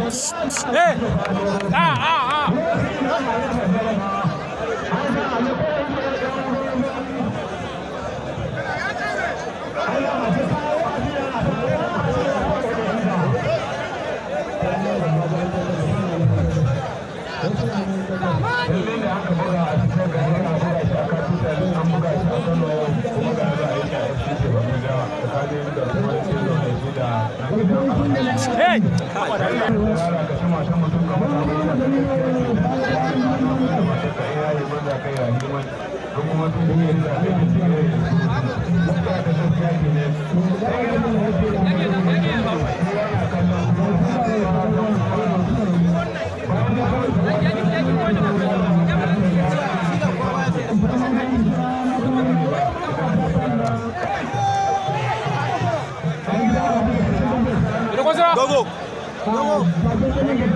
Eh! Ah, ah, ah! Hey! Go, go. Go, go.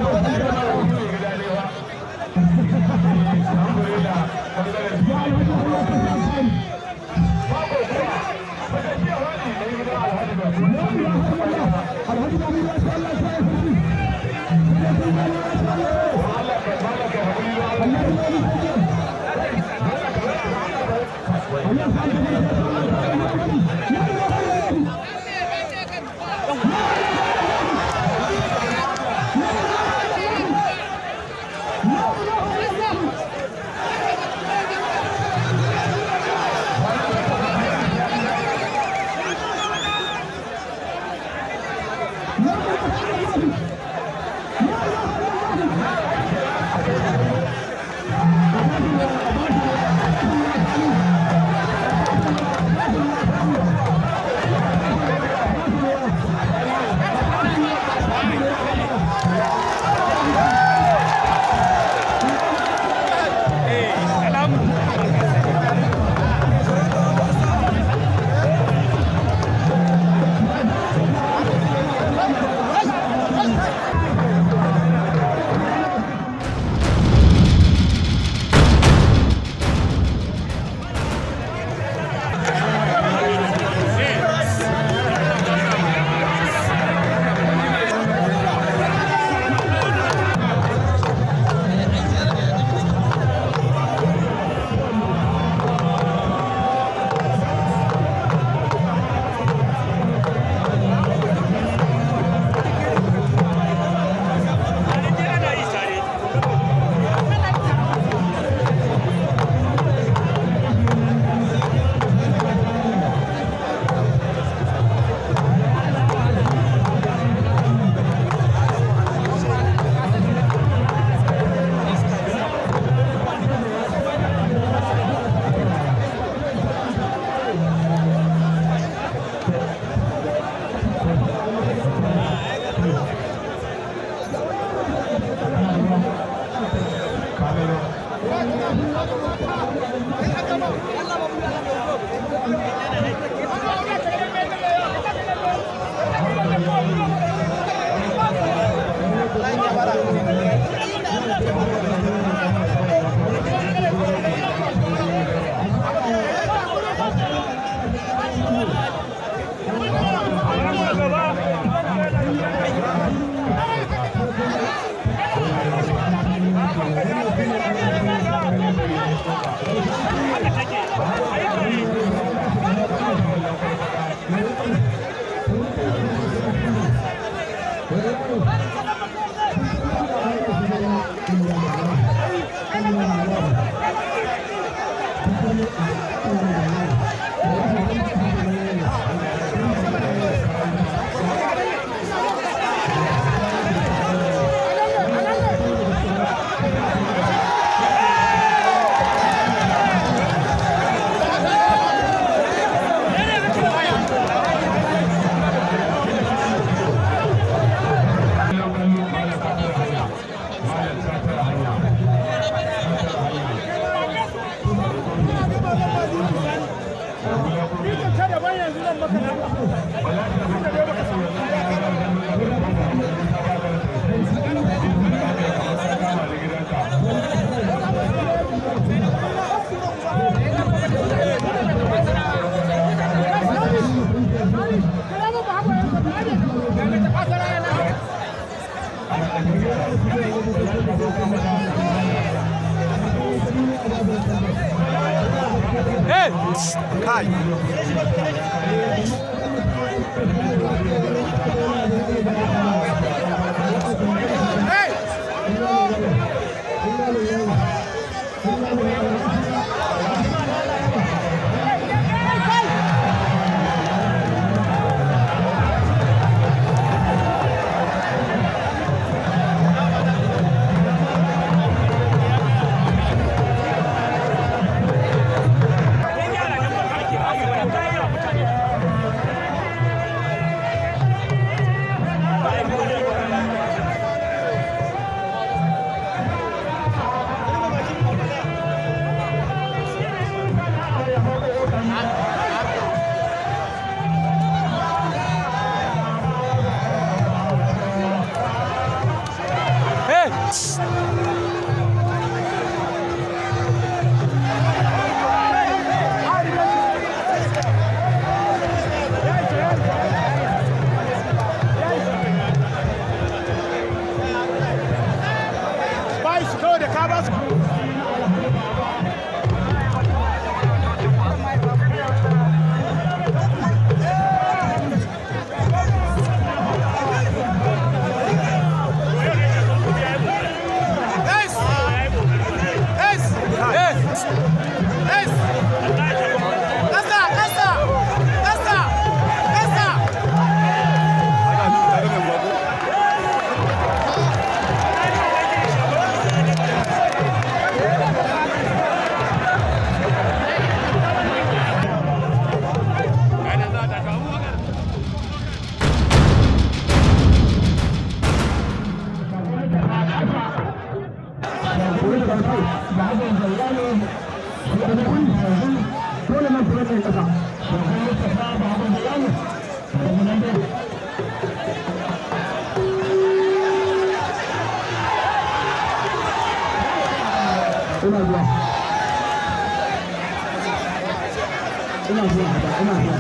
Hey! Kai. Hey! Hey! Bai su kawai da ka ba su. Yes! Yes! Hey! Yes! Kasa! Kasa! Kasa! Kasa! Ina zuwa, ina zuwa, ina zuwa.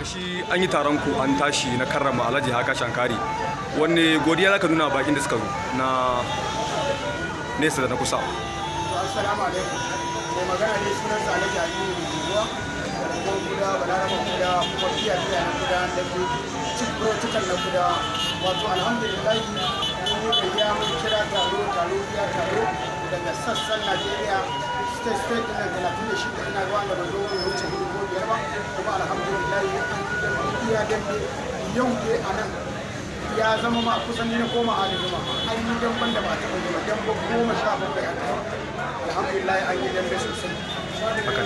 Shi an yi taron ku an tashi na karrama Alhaji Haka Shankari. Wanne godiya zaka nuna bakin da suka zo na nesa da na kusa? Assalamu alaikum. Mai magana ne sunan sa Alhaji Aliyu Ruwa, garkuwar kuda, balaraban kuda, kuma fiya fiya na kuda, da cik protocol na kuda. Wato alhamdulillah mun yi gayya, mun kira taro, taro iya taro daga sassan Najeriya, state state ɗin nan 36, ina ga wanda ba zo ya wuce hudu ko biyar ba, kuma alhamdulillah an yi dambe iya dambe yau dai a nan. Ya zama ma kusan ni na koma Ali Zuma. An yi damban da ba a taɓa yi ba, damba 17 aka yi. Alhamdulillah, an yi dambe sosai. Haka.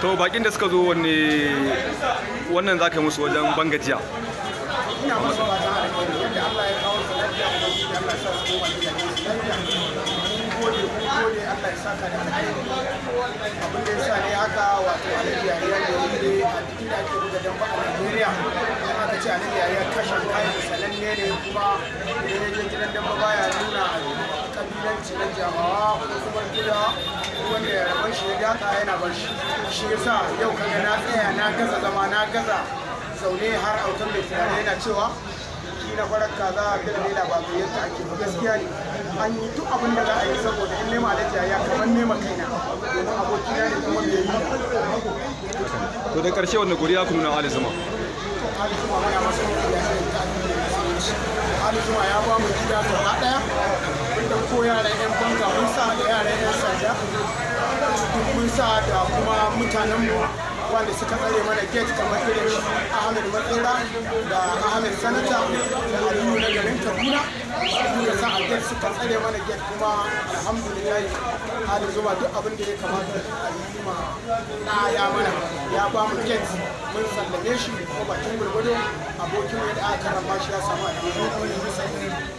To, bakin da suka zo, wanne wannan za ka yi musu wajen bangajiya? Ina masu fatan alheri, yadda Allah ya kawo su lafiya, ubangiji Allah ya sa su koma gidajen su lafiya. Mun gode, mun gode, Allah ya saka da alheri. Abin da ya sa ne haka, wato Alhaji Yahaya da yi dai a duk inda ake buga damba a Najeriya, in aka ce Alhaji Yahaya kashin kayan, sananne ne. Kuma idan ya je gidan damba baya nuna kabilanci na jamawa ko kuma gida, wanda ya rabar shi ya daka yana bar shi. Shi yasa yau kaga na tsaya, na gaza zama, na gaza zaune, har autan mai tunani yana cewa shi na farar kaza da lela ba gayyata ake ba. Gaskiya ne, an yi duk abin da za a yi, saboda in nema Alhaji ya kamar nema kaina, domin abokina ne kuma mai yi. To, da karshe, wanne godiya ku nuna Ali Zuma? To, Ali Zuma muna masa godiya irin ta addinin Musulunci. Ali Zuma ya ba mu gida gaba daya, mun dauko yaran yan banga, mun sa da yaran yan sanda duk mun sa, da kuma mutanenmu wanda suka tsare mana gate, kamar irin Ahmed Matsera da Ahmed Sanata da Aliyu na garin Kaduna, suka sa a gate, suka tsare mana gate. Kuma alhamdulillah, Ali Zuma duk abin da ya kamata a yi ma na ya mana, ya ba mu gate, mun sallame shi. Kuma bakin gwargwado abokin yadda aka karrama shi ya samu alheri.